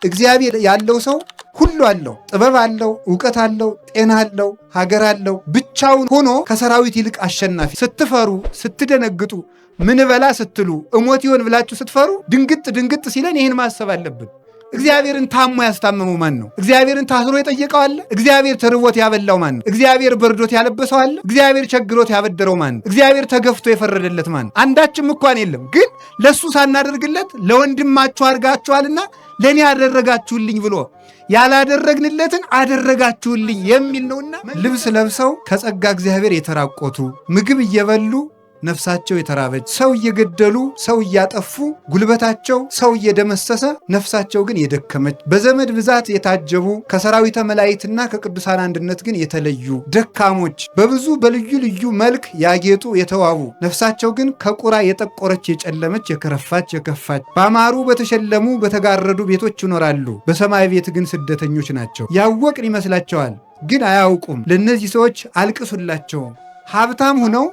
እግዚአብሔር ያለው ሰው ሁሉ አለው። ጥበብ አለው፣ እውቀት አለው፣ ጤና አለው፣ ሀገር አለው። ብቻውን ሆኖ ከሰራዊት ይልቅ አሸናፊ። ስትፈሩ፣ ስትደነግጡ፣ ምን በላ ስትሉ፣ እሞት ይሆን ብላችሁ ስትፈሩ ድንግጥ ድንግጥ ሲለን ይህን ማሰብ አለብን። እግዚአብሔርን ታሞ ያስታመመው ማን ነው? እግዚአብሔርን ታስሮ የጠየቀው አለ? እግዚአብሔር ተርቦት ያበላው ማን ነው? እግዚአብሔር በርዶት ያለበሰው አለ? እግዚአብሔር ቸግሮት ያበደረው ማን ነው? እግዚአብሔር ተገፍቶ የፈረደለት ማን ነው? አንዳችም እንኳን የለም። ግን ለእሱ ሳናደርግለት ለወንድማችሁ አድርጋችኋልና ለእኔ አደረጋችሁልኝ ብሎ ያላደረግንለትን አደረጋችሁልኝ የሚል ነውና ልብስ ለብሰው ከጸጋ እግዚአብሔር የተራቆቱ፣ ምግብ እየበሉ ነፍሳቸው የተራበች፣ ሰው እየገደሉ ሰው እያጠፉ ጉልበታቸው ሰው እየደመሰሰ ነፍሳቸው ግን የደከመች፣ በዘመድ ብዛት የታጀቡ ከሰራዊተ መላእክትና ከቅዱሳን አንድነት ግን የተለዩ ደካሞች፣ በብዙ በልዩ ልዩ መልክ ያጌጡ የተዋቡ ነፍሳቸው ግን ከቁራ የጠቆረች የጨለመች የከረፋች የከፋች፣ ባማሩ በተሸለሙ በተጋረዱ ቤቶች ይኖራሉ፣ በሰማይ ቤት ግን ስደተኞች ናቸው። ያወቅን ይመስላቸዋል ግን አያውቁም። ለእነዚህ ሰዎች አልቅሱላቸው። ሀብታም ሁነው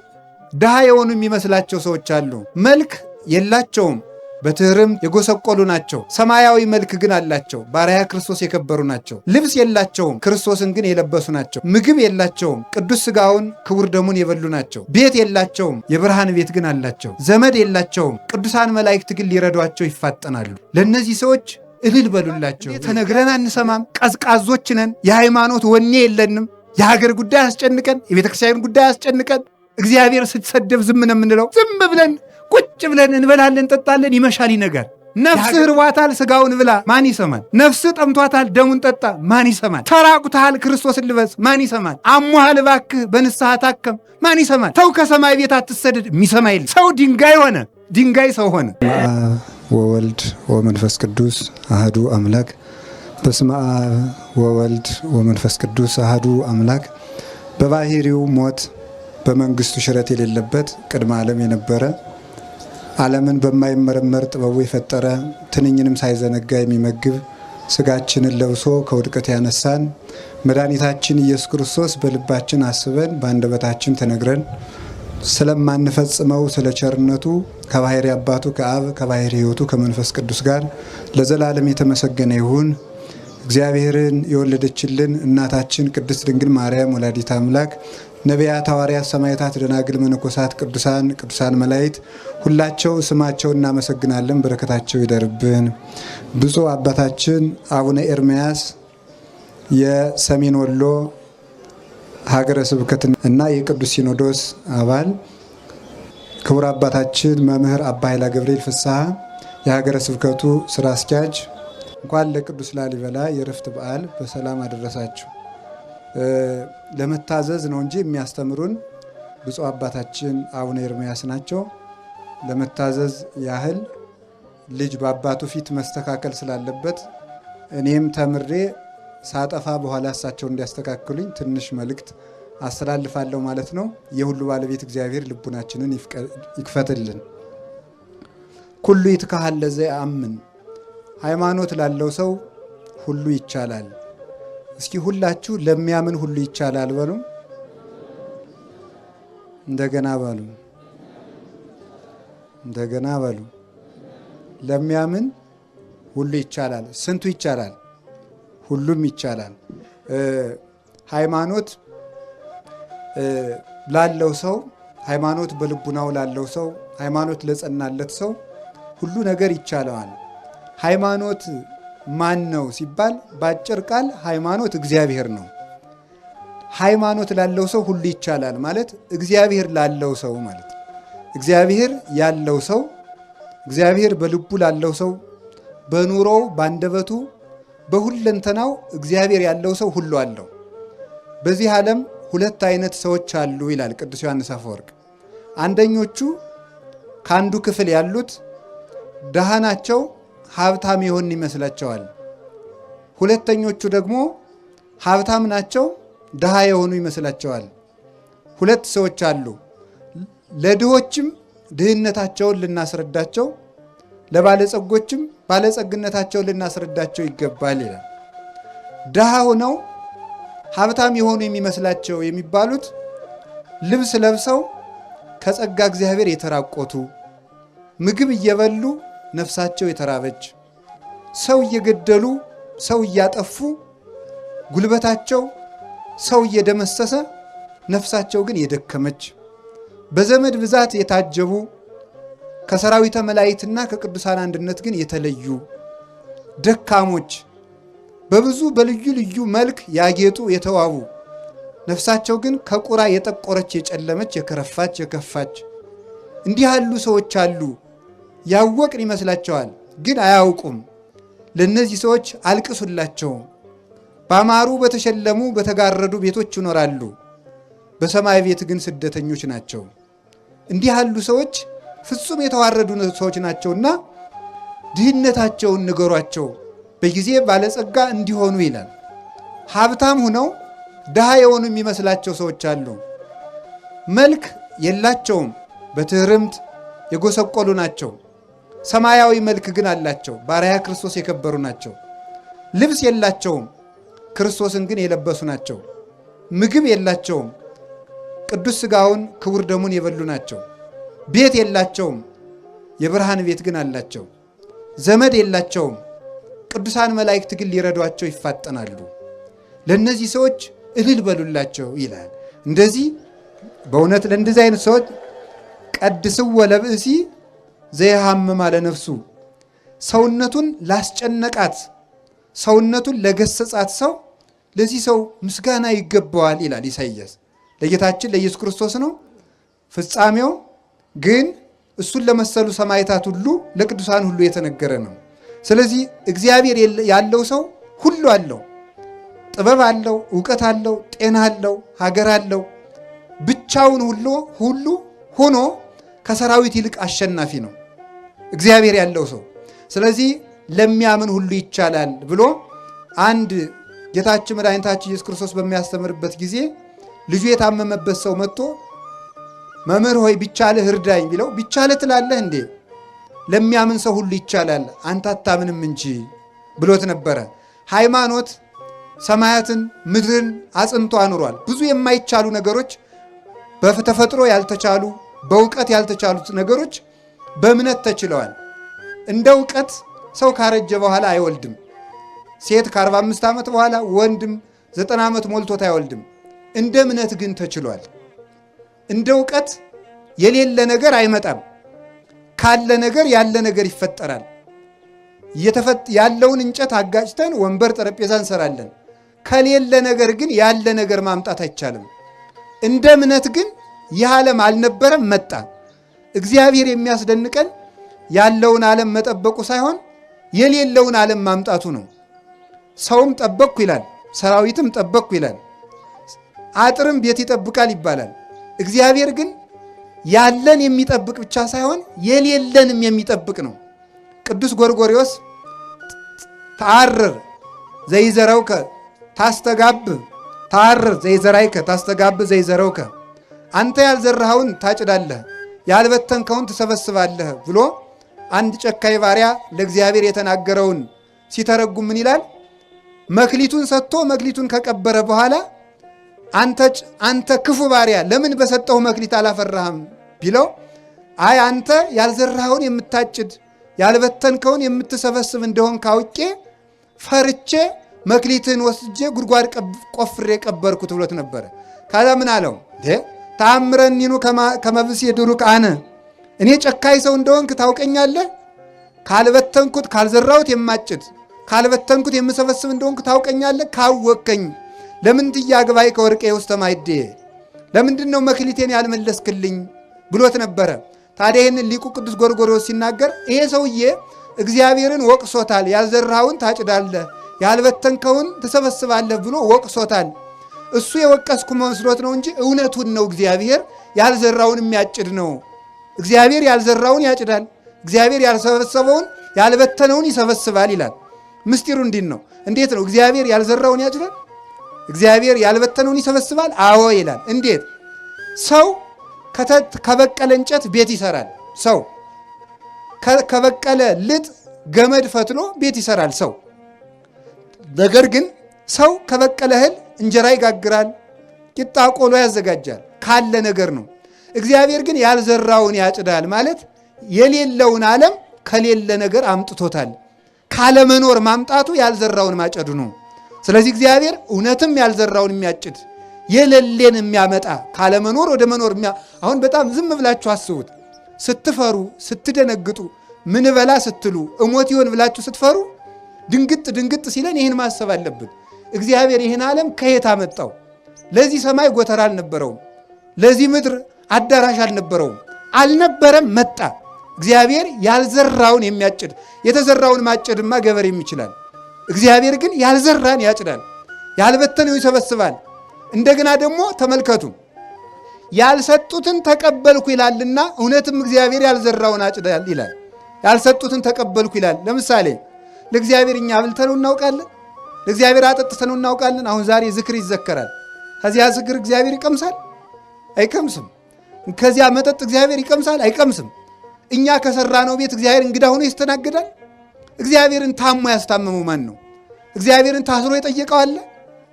ድሃ የሆኑ የሚመስላቸው ሰዎች አሉ። መልክ የላቸውም፣ በትህርም የጎሰቆሉ ናቸው። ሰማያዊ መልክ ግን አላቸው፣ ባሪያ ክርስቶስ የከበሩ ናቸው። ልብስ የላቸውም፣ ክርስቶስን ግን የለበሱ ናቸው። ምግብ የላቸውም፣ ቅዱስ ሥጋውን ክቡር ደሙን የበሉ ናቸው። ቤት የላቸውም፣ የብርሃን ቤት ግን አላቸው። ዘመድ የላቸውም፣ ቅዱሳን መላእክት ግን ሊረዷቸው ይፋጠናሉ። ለእነዚህ ሰዎች እልል በሉላቸው። ተነግረን አንሰማም፣ ቀዝቃዞች ነን፣ የሃይማኖት ወኔ የለንም። የሀገር ጉዳይ አስጨንቀን፣ የቤተክርስቲያን ጉዳይ አስጨንቀን እግዚአብሔር ስትሰደብ ዝም ነው የምንለው። ዝም ብለን ቁጭ ብለን እንበላለን፣ እንጠጣለን፣ ይመሻል፣ ይነጋል። ነፍስህ ርቧታል፣ ስጋውን ብላ፣ ማን ይሰማል? ነፍስህ ጠምቷታል፣ ደሙን ጠጣ፣ ማን ይሰማል? ተራቁተሃል፣ ክርስቶስን ልበስ፣ ማን ይሰማል? አሞሃል፣ እባክህ በንስሐ ታከም፣ ማን ይሰማል? ተው ከሰማይ ቤት አትሰደድ፣ የሚሰማ የለም። ሰው ድንጋይ ሆነ፣ ድንጋይ ሰው ሆነ። አብ ወወልድ ወመንፈስ ቅዱስ አህዱ አምላክ። በስመ አብ ወወልድ ወመንፈስ ቅዱስ አህዱ አምላክ። በባህሪው ሞት በመንግስቱ ሽረት የሌለበት ቅድመ ዓለም የነበረ፣ ዓለምን በማይመረመር ጥበቡ የፈጠረ፣ ትንኝንም ሳይዘነጋ የሚመግብ፣ ስጋችንን ለብሶ ከውድቀት ያነሳን መድኃኒታችን ኢየሱስ ክርስቶስ በልባችን አስበን በአንደበታችን ተነግረን ስለማንፈጽመው ስለ ቸርነቱ ከባሕሪ አባቱ ከአብ ከባሕሪ ሕይወቱ ከመንፈስ ቅዱስ ጋር ለዘላለም የተመሰገነ ይሁን። እግዚአብሔርን የወለደችልን እናታችን ቅድስት ድንግል ማርያም ወላዲተ አምላክ፣ ነቢያት፣ ሐዋርያት፣ ሰማዕታት፣ ደናግል፣ መነኮሳት፣ ቅዱሳን፣ ቅዱሳን መላእክት ሁላቸው ስማቸውን እናመሰግናለን። በረከታቸው ይደርብን። ብፁዕ አባታችን አቡነ ኤርምያስ የሰሜን ወሎ ሀገረ ስብከት እና የቅዱስ ሲኖዶስ አባል፣ ክቡር አባታችን መምህር አባ ኃይለ ገብርኤል ፍስሐ የሀገረ ስብከቱ ስራ አስኪያጅ፣ እንኳን ለቅዱስ ላሊበላ የዕረፍት በዓል በሰላም አደረሳችሁ። ለመታዘዝ ነው እንጂ የሚያስተምሩን ብፁዕ አባታችን አቡነ ኤርምያስ ናቸው። ለመታዘዝ ያህል ልጅ በአባቱ ፊት መስተካከል ስላለበት እኔም ተምሬ ሳጠፋ በኋላ እሳቸው እንዲያስተካክሉኝ ትንሽ መልእክት አስተላልፋለሁ ማለት ነው። የሁሉ ባለቤት እግዚአብሔር ልቡናችንን ይክፈትልን። ኩሉ ይትካሃል ለዘየአምን፣ ሃይማኖት ላለው ሰው ሁሉ ይቻላል። እስኪ ሁላችሁ ለሚያምን ሁሉ ይቻላል በሉ። እንደገና በሉ። እንደገና በሉ። ለሚያምን ሁሉ ይቻላል። ስንቱ ይቻላል? ሁሉም ይቻላል። ሃይማኖት ላለው ሰው፣ ሃይማኖት በልቡናው ላለው ሰው፣ ሃይማኖት ለጸናለት ሰው ሁሉ ነገር ይቻለዋል። ሃይማኖት ማን ነው ሲባል በአጭር ቃል ሃይማኖት እግዚአብሔር ነው። ሃይማኖት ላለው ሰው ሁሉ ይቻላል ማለት እግዚአብሔር ላለው ሰው ማለት ነው። እግዚአብሔር ያለው ሰው፣ እግዚአብሔር በልቡ ላለው ሰው፣ በኑሮው፣ ባንደበቱ፣ በሁለንተናው እግዚአብሔር ያለው ሰው ሁሉ አለው። በዚህ ዓለም ሁለት አይነት ሰዎች አሉ ይላል ቅዱስ ዮሐንስ አፈወርቅ። አንደኞቹ ከአንዱ ክፍል ያሉት ድሃ ናቸው፣ ሀብታም የሆን ይመስላቸዋል። ሁለተኞቹ ደግሞ ሀብታም ናቸው፣ ድሃ የሆኑ ይመስላቸዋል። ሁለት ሰዎች አሉ። ለድሆችም ድህነታቸውን ልናስረዳቸው፣ ለባለጸጎችም ባለጸግነታቸውን ልናስረዳቸው ይገባል ይላል። ድሃ ሆነው ሀብታም የሆኑ የሚመስላቸው የሚባሉት ልብስ ለብሰው ከጸጋ እግዚአብሔር የተራቆቱ፣ ምግብ እየበሉ ነፍሳቸው የተራበች፣ ሰው እየገደሉ ሰው እያጠፉ ጉልበታቸው ሰው እየደመሰሰ ነፍሳቸው ግን የደከመች በዘመድ ብዛት የታጀቡ ከሰራዊተ መላእክትና ከቅዱሳን አንድነት ግን የተለዩ ደካሞች በብዙ በልዩ ልዩ መልክ ያጌጡ የተዋቡ ነፍሳቸው ግን ከቁራ የጠቆረች የጨለመች የከረፋች የከፋች እንዲህ ያሉ ሰዎች አሉ። ያወቅን ይመስላቸዋል፣ ግን አያውቁም። ለእነዚህ ሰዎች አልቅሱላቸው። ባማሩ በተሸለሙ በተጋረዱ ቤቶች ይኖራሉ፣ በሰማይ ቤት ግን ስደተኞች ናቸው። እንዲህ ያሉ ሰዎች ፍጹም የተዋረዱ ሰዎች ናቸውና ድህነታቸውን ንገሯቸው በጊዜ ባለጸጋ እንዲሆኑ ይላል። ሀብታም ሁነው ድሃ የሆኑ የሚመስላቸው ሰዎች አሉ። መልክ የላቸውም፣ በትህርምት የጎሰቆሉ ናቸው። ሰማያዊ መልክ ግን አላቸው፣ በአርአያ ክርስቶስ የከበሩ ናቸው። ልብስ የላቸውም፣ ክርስቶስን ግን የለበሱ ናቸው። ምግብ የላቸውም፣ ቅዱስ ሥጋውን ክቡር ደሙን የበሉ ናቸው። ቤት የላቸውም፣ የብርሃን ቤት ግን አላቸው። ዘመድ የላቸውም፣ ቅዱሳን መላእክት ግን ሊረዷቸው ይፋጠናሉ። ለእነዚህ ሰዎች እልል በሉላቸው ይላል። እንደዚህ በእውነት ለእንደዚህ አይነት ሰዎች ቀድስዎ ለብእሲ ዘይሃምማ ለነፍሱ፣ ሰውነቱን ላስጨነቃት ሰውነቱን ለገሰጻት ሰው ለዚህ ሰው ምስጋና ይገባዋል ይላል ኢሳይያስ። ለጌታችን ለኢየሱስ ክርስቶስ ነው ፍጻሜው፣ ግን እሱን ለመሰሉ ሰማዕታት ሁሉ ለቅዱሳን ሁሉ የተነገረ ነው። ስለዚህ እግዚአብሔር ያለው ሰው ሁሉ አለው። ጥበብ አለው፣ እውቀት አለው፣ ጤና አለው፣ ሀገር አለው። ብቻውን ሁሉ ሁሉ ሆኖ ከሰራዊት ይልቅ አሸናፊ ነው እግዚአብሔር ያለው ሰው። ስለዚህ ለሚያምን ሁሉ ይቻላል ብሎ አንድ ጌታችን መድኃኒታችን ኢየሱስ ክርስቶስ በሚያስተምርበት ጊዜ ልጁ የታመመበት ሰው መጥቶ መምህር ሆይ ቢቻልህ እርዳኝ ቢለው ቢቻልህ ትላለህ እንዴ? ለሚያምን ሰው ሁሉ ይቻላል፣ አንተ አታምንም እንጂ ብሎት ነበረ። ሃይማኖት ሰማያትን ምድርን አጽንቶ አኑሯል። ብዙ የማይቻሉ ነገሮች በተፈጥሮ ያልተቻሉ በእውቀት ያልተቻሉት ነገሮች በእምነት ተችለዋል። እንደ እውቀት ሰው ካረጀ በኋላ አይወልድም። ሴት ከ45 ዓመት በኋላ ወንድም 90 ዓመት ሞልቶት አይወልድም። እንደ እምነት ግን ተችሏል። እንደ እውቀት የሌለ ነገር አይመጣም። ካለ ነገር ያለ ነገር ይፈጠራል። ያለውን እንጨት አጋጭተን ወንበር፣ ጠረጴዛ እንሰራለን። ከሌለ ነገር ግን ያለ ነገር ማምጣት አይቻልም። እንደ እምነት ግን ይህ ዓለም አልነበረም መጣ። እግዚአብሔር የሚያስደንቀን ያለውን ዓለም መጠበቁ ሳይሆን የሌለውን ዓለም ማምጣቱ ነው። ሰውም ጠበቅኩ ይላል፣ ሰራዊትም ጠበቅኩ ይላል፣ አጥርም ቤት ይጠብቃል ይባላል። እግዚአብሔር ግን ያለን የሚጠብቅ ብቻ ሳይሆን የሌለንም የሚጠብቅ ነው። ቅዱስ ጎርጎርዮስ ተአርር ዘይዘረውከ ታስተጋብ ተአርር ዘይዘራይከ ታስተጋብ ዘይዘረውከ፣ አንተ ያልዘራኸውን ታጭዳለህ፣ ያልበተንከውን ትሰበስባለህ ብሎ አንድ ጨካኝ ባሪያ ለእግዚአብሔር የተናገረውን ሲተረጉም ምን ይላል? መክሊቱን ሰጥቶ መክሊቱን ከቀበረ በኋላ አንተ ክፉ ባሪያ ለምን በሰጠው መክሊት አላፈራህም ቢለው፣ አይ አንተ ያልዘራኸውን የምታጭድ ያልበተንከውን የምትሰበስብ እንደሆን ካውቄ ፈርቼ መክሊትህን ወስጄ ጉድጓድ ቆፍሬ ቀበርኩት ብሎት ነበረ። ከዛ ምን አለው? ተአምረኒኑ ከመብእሲ ድሩቅ አነ፣ እኔ ጨካኝ ሰው እንደሆንክ ታውቀኛለህ። ካልበተንኩት ካልዘራሁት የማጭድ ካልበተንኩት የምሰበስብ እንደሆንክ ታውቀኛለህ። ካወቅከኝ ለምን ትያግባይ ከወርቄ ውስተ ማዕዴ፣ ለምንድን ነው መክሊቴን ያልመለስክልኝ ብሎት ነበረ። ታዲያ ይህንን ሊቁ ቅዱስ ጎርጎርዮስ ሲናገር ይሄ ሰውዬ እግዚአብሔርን ወቅሶታል። ያልዘራኸውን ታጭዳለህ፣ ያልበተንከውን ትሰበስባለህ ብሎ ወቅሶታል። እሱ የወቀስኩ መስሎት ነው እንጂ እውነቱን ነው። እግዚአብሔር ያልዘራውን የሚያጭድ ነው። እግዚአብሔር ያልዘራውን ያጭዳል፣ እግዚአብሔር ያልሰበሰበውን ያልበተነውን ይሰበስባል ይላል። ምስጢሩ እንዲህ ነው። እንዴት ነው እግዚአብሔር ያልዘራውን ያጭዳል? እግዚአብሔር ያልበተነውን ይሰበስባል? አዎ ይላል። እንዴት? ሰው ከበቀለ እንጨት ቤት ይሰራል። ሰው ከበቀለ ልጥ ገመድ ፈትሎ ቤት ይሰራል ሰው። ነገር ግን ሰው ከበቀለ እህል እንጀራ ይጋግራል፣ ቂጣ ቆሎ ያዘጋጃል። ካለ ነገር ነው። እግዚአብሔር ግን ያልዘራውን ያጭዳል ማለት የሌለውን ዓለም ከሌለ ነገር አምጥቶታል። ካለመኖር ማምጣቱ ያልዘራውን ማጨዱ ነው። ስለዚህ እግዚአብሔር እውነትም ያልዘራውን የሚያጭድ የሌለን የሚያመጣ ካለመኖር ወደ መኖር አሁን በጣም ዝም ብላችሁ አስቡት። ስትፈሩ ስትደነግጡ ምን በላ ስትሉ እሞት ይሆን ብላችሁ ስትፈሩ ድንግጥ ድንግጥ ሲለን ይህን ማሰብ አለብን። እግዚአብሔር ይህን ዓለም ከየት አመጣው? ለዚህ ሰማይ ጎተራ አልነበረውም። ለዚህ ምድር አዳራሽ አልነበረውም። አልነበረም፣ መጣ። እግዚአብሔር ያልዘራውን የሚያጭድ የተዘራውን ማጨድማ ገበሬም ይችላል። እግዚአብሔር ግን ያልዘራን ያጭዳል፣ ያልበተነው ይሰበስባል። እንደገና ደግሞ ተመልከቱ፣ ያልሰጡትን ተቀበልኩ ይላልና እውነትም እግዚአብሔር ያልዘራውን አጭዳል ይላል። ያልሰጡትን ተቀበልኩ ይላል። ለምሳሌ ለእግዚአብሔር እኛ አብልተነው እናውቃለን? ለእግዚአብሔር አጠጥተነው እናውቃለን? አሁን ዛሬ ዝክር ይዘከራል። ከዚያ ዝክር እግዚአብሔር ይቀምሳል? አይቀምስም። ከዚያ መጠጥ እግዚአብሔር ይቀምሳል? አይቀምስም። እኛ ከሰራነው ቤት እግዚአብሔር እንግዳ ሆኖ ይስተናገዳል? እግዚአብሔርን ታሞ ያስታመመው ማን ነው? እግዚአብሔርን ታስሮ የጠየቀው አለ?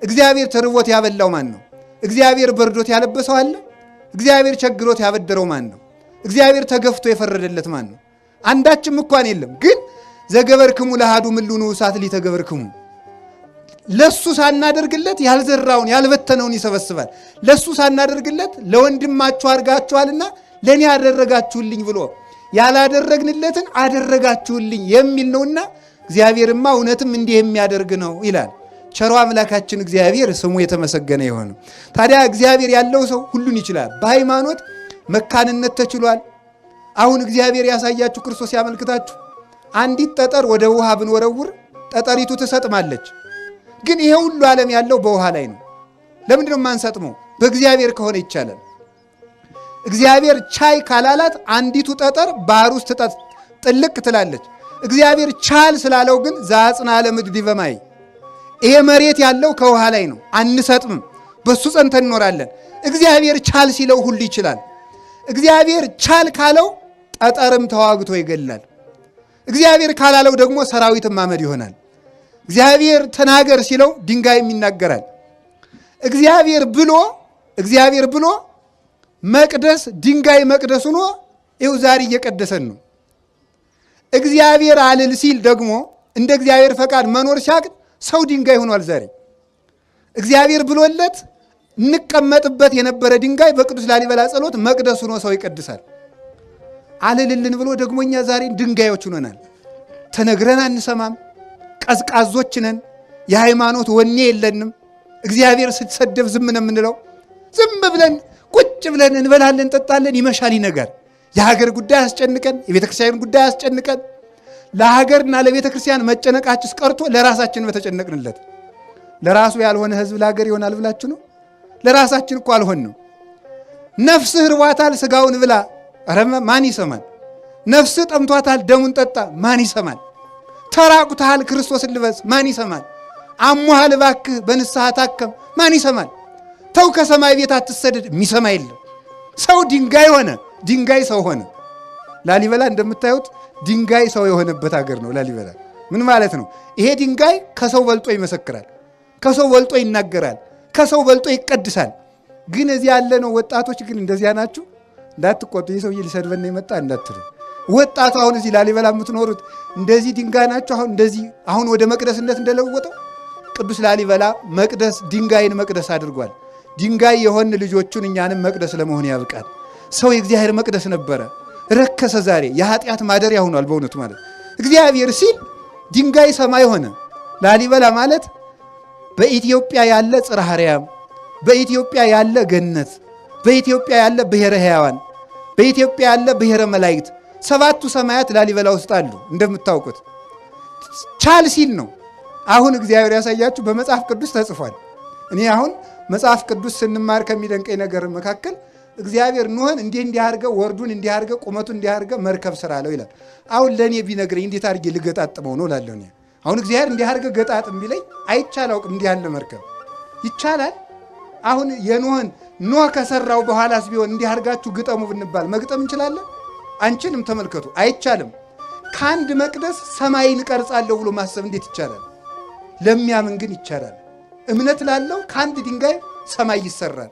እግዚአብሔር ተርቦት ያበላው ማን ነው? እግዚአብሔር በርዶት ያለበሰው አለ? እግዚአብሔር ቸግሮት ያበደረው ማን ነው? እግዚአብሔር ተገፍቶ የፈረደለት ማን ነው? አንዳችም እንኳን የለም። ግን ዘገበርክሙ ለአሐዱ ምሉኑ እሳት ሊተገበርክሙ ለሱ ሳናደርግለት ያልዘራውን ያልበተነውን ይሰበስባል። ለሱ ሳናደርግለት ለወንድማችሁ አድርጋችኋልና ለእኔ አደረጋችሁልኝ ብሎ ያላደረግንለትን አደረጋችሁልኝ የሚል ነውና እግዚአብሔርማ እውነትም እንዲህ የሚያደርግ ነው ይላል። ቸሮ አምላካችን እግዚአብሔር ስሙ የተመሰገነ ይሁን። ታዲያ እግዚአብሔር ያለው ሰው ሁሉን ይችላል። በሃይማኖት መካንነት ተችሏል። አሁን እግዚአብሔር ያሳያችሁ ክርስቶስ ያመልክታችሁ። አንዲት ጠጠር ወደ ውሃ ብንወረውር ጠጠሪቱ ትሰጥማለች። ግን ይሄ ሁሉ ዓለም ያለው በውሃ ላይ ነው። ለምንድን ነው የማንሰጥመው? በእግዚአብሔር ከሆነ ይቻላል። እግዚአብሔር ቻይ ካላላት አንዲቱ ጠጠር ባህር ውስጥ ጥልቅ ትላለች። እግዚአብሔር ቻል ስላለው ግን ዘአጽንዐ ለምድር ዲበ ማይ፣ ይሄ መሬት ያለው ከውሃ ላይ ነው። አንሰጥምም፣ በሱ ጸንተን እንኖራለን። እግዚአብሔር ቻል ሲለው ሁሉ ይችላል። እግዚአብሔር ቻል ካለው ጠጠርም ተዋግቶ ይገላል። እግዚአብሔር ካላለው ደግሞ ሰራዊትም አመድ ይሆናል። እግዚአብሔር ተናገር ሲለው ድንጋይም ይናገራል። እግዚአብሔር ብሎ እግዚአብሔር ብሎ መቅደስ ድንጋይ መቅደስ ሆኖ ይኸው ዛሬ እየቀደሰን ነው። እግዚአብሔር አልል ሲል ደግሞ እንደ እግዚአብሔር ፈቃድ መኖር ሲያቅት ሰው ድንጋይ ሆኗል። ዛሬ እግዚአብሔር ብሎለት እንቀመጥበት የነበረ ድንጋይ በቅዱስ ላሊበላ ጸሎት መቅደስ ሆኖ ሰው ይቀድሳል። አልልልን ብሎ ደግሞ እኛ ዛሬ ድንጋዮች ሆነናል። ተነግረን አንሰማም። ቀዝቃዞች ነን። የሃይማኖት ወኔ የለንም። እግዚአብሔር ስትሰደብ ዝም ነው የምንለው። ዝም ብለን ቁጭ ብለን እንበላለን፣ እንጠጣለን፣ ይመሻል፣ ይነጋል። የሀገር ጉዳይ አያስጨንቀን፣ የቤተ ክርስቲያን ጉዳይ አያስጨንቀን። ለሀገርና ለቤተ ክርስቲያን መጨነቃችስ ቀርቶ ለራሳችን በተጨነቅንለት። ለራሱ ያልሆነ ሕዝብ ለሀገር ይሆናል ብላችሁ ነው? ለራሳችን እኮ አልሆን ነው። ነፍስህ ርቧታል ስጋውን ብላ፣ ኧረ ማን ይሰማል? ነፍስህ ጠምቷታል ደሙን ጠጣ፣ ማን ይሰማል? ተራቁተሃል ክርስቶስን ልበስ፣ ማን ይሰማል? አሞሃል እባክህ በንስሐ ታከም፣ ማን ይሰማል? ተው ከሰማይ ቤት አትሰደድ፣ የሚሰማ የለም። ሰው ድንጋይ ሆነ፣ ድንጋይ ሰው ሆነ። ላሊበላ እንደምታዩት ድንጋይ ሰው የሆነበት ሀገር ነው። ላሊበላ ምን ማለት ነው? ይሄ ድንጋይ ከሰው በልጦ ይመሰክራል፣ ከሰው በልጦ ይናገራል፣ ከሰው በልጦ ይቀድሳል። ግን እዚህ ያለነው ወጣቶች ግን እንደዚያ ናችሁ? እንዳትቆጡ፣ ይህ ሰውዬ ሊሰድበን የመጣ እንዳትሉ። ወጣቱ አሁን እዚህ ላሊበላ የምትኖሩት እንደዚህ ድንጋይ ናችሁ? አሁን እንደዚህ አሁን ወደ መቅደስነት እንደለወጠው ቅዱስ ላሊበላ መቅደስ ድንጋይን መቅደስ አድርጓል። ድንጋይ የሆን ልጆቹን እኛንም መቅደስ ለመሆን ያብቃል። ሰው የእግዚአብሔር መቅደስ ነበረ፣ ረከሰ። ዛሬ የኃጢአት ማደሪያ ሆኗል። በእውነቱ ማለት እግዚአብሔር ሲል ድንጋይ ሰማይ ሆነ። ላሊበላ ማለት በኢትዮጵያ ያለ ጽርሐ አርያም፣ በኢትዮጵያ ያለ ገነት፣ በኢትዮጵያ ያለ ብሔረ ሕያዋን፣ በኢትዮጵያ ያለ ብሔረ መላእክት፣ ሰባቱ ሰማያት ላሊበላ ውስጥ አሉ። እንደምታውቁት ቻል ሲል ነው። አሁን እግዚአብሔር ያሳያችሁ በመጽሐፍ ቅዱስ ተጽፏል። እኔ አሁን መጽሐፍ ቅዱስ ስንማር ከሚደንቀኝ ነገር መካከል እግዚአብሔር ኖህን እንዲህ እንዲህ አድርገህ ወርዱን እንዲህ አድርገህ ቁመቱን እንዲህ አድርገህ መርከብ ስራ አለው ይላል። አሁን ለእኔ ቢነግረኝ እንዴት አድርጌ ልገጣጥመው ነው እላለሁ። እኔ አሁን እግዚአብሔር እንዲህ አድርገህ ገጣጥም ቢለኝ አይቻል አውቅም። እንዲህ ያለ መርከብ ይቻላል? አሁን የኖህን ኖህ ከሰራው በኋላስ ቢሆን እንዲህ አድርጋችሁ ግጠሙ ብንባል መግጠም እንችላለን? አንችልም። ተመልከቱ፣ አይቻልም። ከአንድ መቅደስ ሰማይን እቀርጻለሁ ብሎ ማሰብ እንዴት ይቻላል? ለሚያምን ግን ይቻላል። እምነት ላለው ከአንድ ድንጋይ ሰማይ ይሰራል።